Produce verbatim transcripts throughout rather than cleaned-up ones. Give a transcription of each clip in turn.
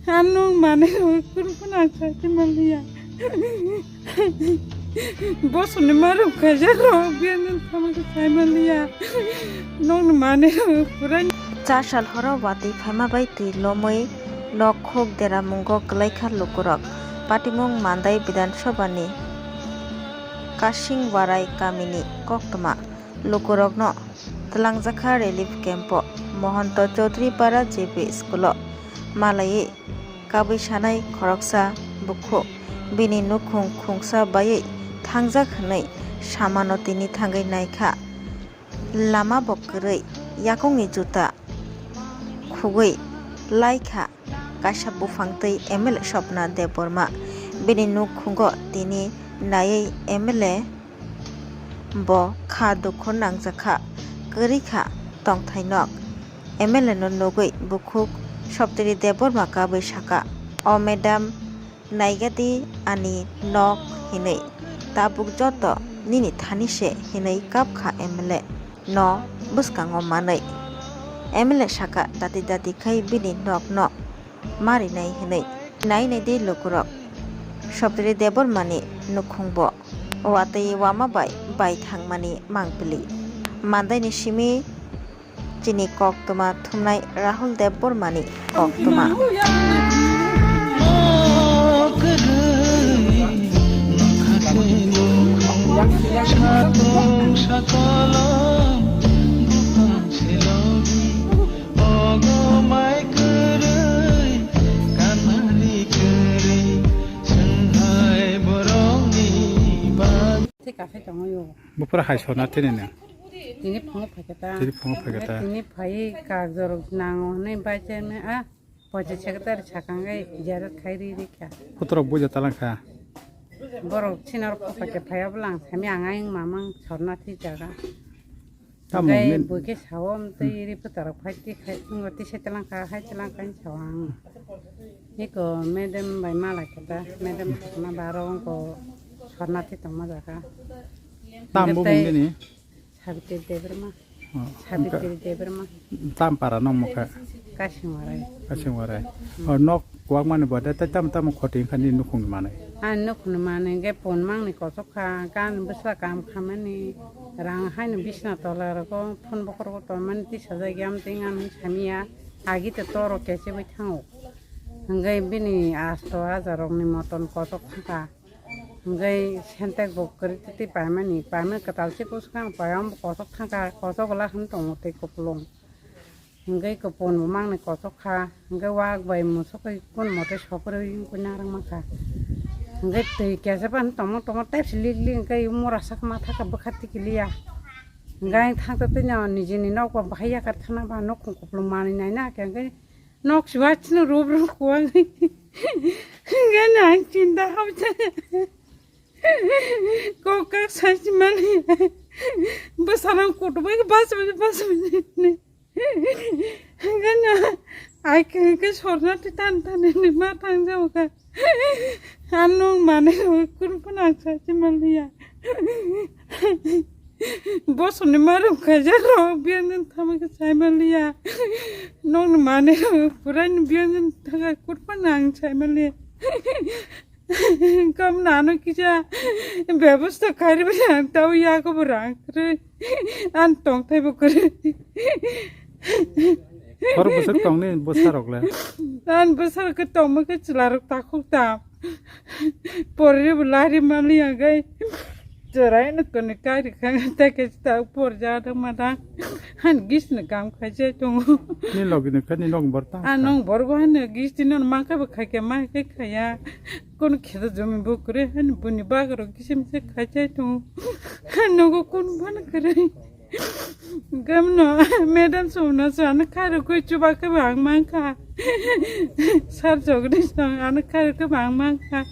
Ano mane rok kurupuna khachi maliya. Bosoni marok khaja rok biyan thamaki sai maliya. Nokni mane rok purai. Chasal horo watwi phaima bai twi lomwi nok khuk deramungo kwlaikha lukurok. Patimung Mandai Bidhan Sabha ni Kasing Warai kamini koktwma lukurokno twlangjakha relief camp o Mohonto Chaudhary Para J B school o malaiwi kabwi sanai khoroksa bukhuk bini nukhung khungsa baiwi thangjak hwnwi samano tini thangwi naikha. Lama bo kwrwi, yakungni juta khugwi laikha kaisa buphang twi M L A Swapna Debbarma. Bini nukhungo tini naiwi M L A bo kha dukhu nangjakha, kwrwi kha tongthai nok. M L A no nugwi bukhuk Saptari Debbarma kabwi saka, "O madam, naigadi ani nok," hinwi. "Tabuk joto nini thani se," hinwi kapkha M L A no bwskango manwi. M L A saka, "Dati dati khai bini nokno marinai," hinwi. Nai nai di lukurok Saptari Debbarmani nukhungbo watwi wama bai bai thangmani mangpili. Mandaini simi chini koktwma thumnai Rahul Debbarmani koktwma. Thik asai tongwi o. Bupra hai sona tini ne. Tini phungo phaikhe ta. Tini phungo phaikhe ta. Tini phai kak jorok nango hwnwi bai chai me a. Pochi secretary sakang gai jarat khai ri ri kha. Putrok buja talang kha. Borok sinor phaikhe phai ablang sami ang ayang mamang sorna thi jaga. Tamo Ngai min- buke sawom tei ri putarok phai ti khai ngo ti se talang kha hai talang kha sao ang. Iko madam bai mala khe ta madam ma baro ko sorna thi tongma jaga. Tamo Tei bung bini. Sabitri Debbarma. Oh, Sabitri Debbarma. Tam para nong mokha. Kasingwarai. Kasingwarai. Oh, nok kwak mani bade tei tam tam khoti khani nukhung mani. Ani nukhung mani ge pon mangni kosok kha, gan bwsla kam khamani, rang haino bisna tola rogo, phone bokhorok tongmani tisajak yam tei ngan samiya, agi te toro kese bai thango. Hingke bini asto hajar rokni moton kosok thangkha. Hingke sentek bo kwrwi twi paimani, paimani kwtal se bwskang payam bo kosok thangkha, kosok wla hwn tongo tei kupulung. Hingke kupun bo mangni kosok kha, hingke wak bai musuk bai kun mote sokrwi wngkui narwk mankha. Hingke twi kesa phano tongma tongma tepsi lik lik hingke mura sak ma thaka bwkha tikiliya. Hingke ang thangta twi no nijini nok bo bahai yakar thana ba nukhung kupulung manwi naina khe hingke nok sibai chini rub rub kuwa hingke nang chinta hamsa kok kak sai chimani bwsarang kutu bai bas bai bas bai. Gana, ai ke, ke sorna ti tan tan ni ma tang jao ka. Ano mane kurupuna sa chi maliya. Bosoni marum khaja ro biyan thama ke sai maliya. Nong mane puran biyan thanga kurupuna ang sai maliya. Kam nano kisa bebosta kari bani ang tau ya ko borang kre. An tong thai bo kre. Hor bwswk tongni bwsarok le? An bwsarok khe tongma khe chwlarok takhuk ta. Porri bo lari mali agai. Chwrai no kone kari khang ta khe ta porja da ma da. Han gis no kam khai je tong. Ni logi no khe ni nog bor ta. An nong bor go han gis ti no ma khe bo khai khe ma khe khaya. Kono kheto jomi bo kwrwi hwn buni bagrok kisa misa khai chai tongo. Nogo kun phano kwrwi. Gamno madam songno sano khairokgwi chuba khe bo ang mankha. Sar jogdi song ano khairokgwi bo ang mankha.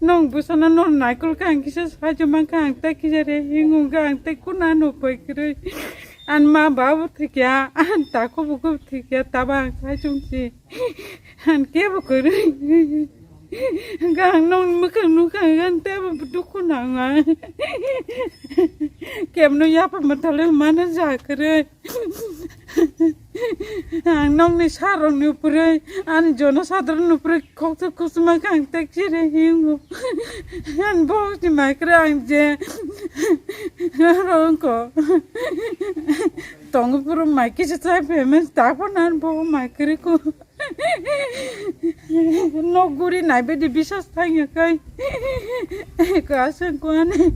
Nong bwsano nor naikol khe ang kisa sajo mankha ang tei kisa re hingo khe ang tei kun ano pai kwrwi. An ma ba bo thikya, an tako bo khe thikya, taba ang sai chungsi. An kebo kwrwi. Gang nong mwkhang nukha, gan tebo dukhu nanga. Kemno yapa matale mana ja kwrwi. Ang nokni sarokni upre, ani jono sadrokni upre kokthok kusuma kang tak chire hingo. An bokni maikre ang je rongko. Tongo puro maikisa chai payment tako nan bo maikre ko. Nok guri nai bedi bisas thangya kai. Ko asang ko ani.